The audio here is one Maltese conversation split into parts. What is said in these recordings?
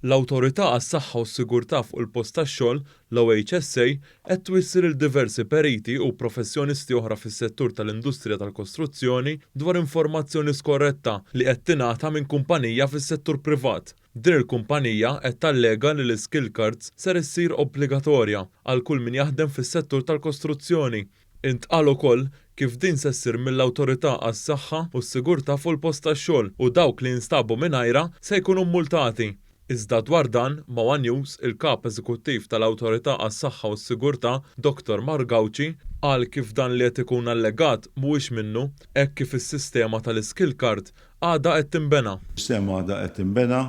L-Awtorità għas-Saħħa u s-Sigurtà fuq il-Post tax-Xogħol, l-OHSA, qed twissi lil diversi periti u professjonisti oħra fis-settur tal-industrija tal-kostruzzjoni dwar informazzjoni skorretta li qed tingħata minn kumpanija fis-settur privat. Din il-kumpanija qed tallega li l-iskill cards ser issir obbligatorja għal kull min jaħdem fis-settur tal-kostruzzjoni. Intqal ukoll kif din se ssir mill-Awtorità għas-Saħħa u s-Sigurtà fuq il-Post tax-Xogħol u dawk li jinstabu mingħajrha se jkunu mmultati. Iżda dwar dan, ma' one News, il-Kap Eżekuttiv tal-Awtorità għas-Saħħa u s-Sigurtà, Dottor Mark Gauci, qal kif dan li qed ikun allegat mhuwiex minnu, hekk kif is-sistema tal-iskill card għadha qed tinbena. Is-sistema għadha qed tinbena,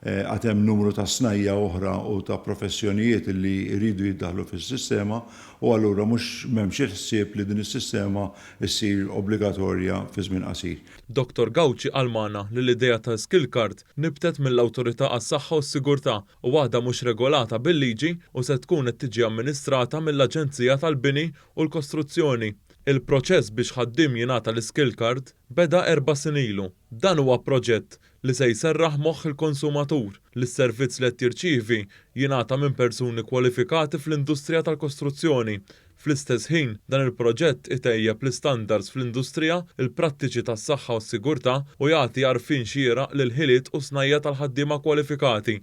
għad hemm numru ta' snajja' oħra u ta' professjonijiet li jridu jiddaħħlu fis-sistema u allura mhux m'hemmx il-ħsieb li din is-sistema ssir obbligatorja fi żmien qasir. Dottor Gauci qal magħna li l-idea ta' skill card nibtet mill-Awtorità għas-Saħħa u s-Sigurtà u għadha mhux regolata bil-liġi u se tkun qed tiġi amministrata mill-Aġenzija tal-Bini u l-Kostruzzjoni. Il-proċess biex ħaddiem jingħata l-iskill card beda 4 snin ilu. Dan huwa proġett li se jserraħ moħħ il-konsumatur li s-servizz li qed jirċievi jingħata minn persuni kwalifikati fl-industrija tal-kostruzzjoni. Fl-istess ħin, dan il-proġett itejjeb l-istandards fl-industrija, il-prattiċi tas-saħħa u s-sigurtà u jagħti għarfien xieraq lil ħiliet u snajja' tal-ħaddiema kwalifikati.